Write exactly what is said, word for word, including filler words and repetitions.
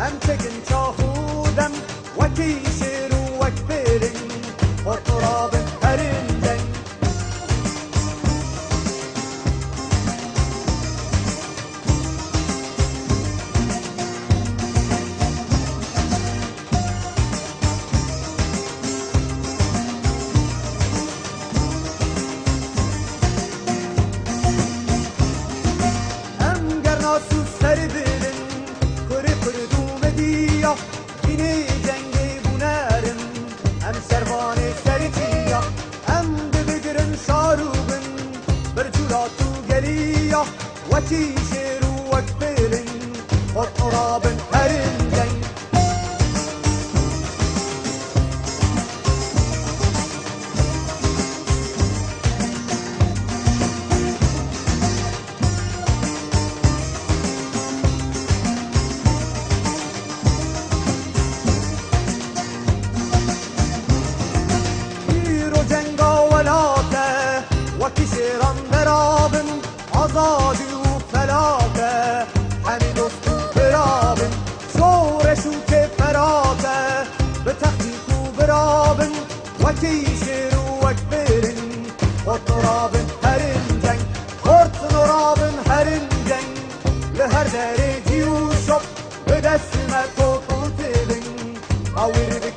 Em çekin çax û dem, wekî şêr û wek pêlin, xort norabin herin deng. Em ger nas û ser bilin, kurê kurd û mediya, bînê cengê bûnerin, em şervanê serçiya, em dibigirin şar û bin, bir culat û geliya, wekî şêr û wek pêlin, xort norabin herin deng. Îro cenga welat e, wekî şêran berabin, azadî û felat e, hemî dost û birabin, şoreş û kêfferat e, bi textîk û birabin, wekî şêr û wek pêlin, xort norabin herin ceng, xort norabin herin ceng, li her derê cî û şop, bi dest me top û têlin, awir bi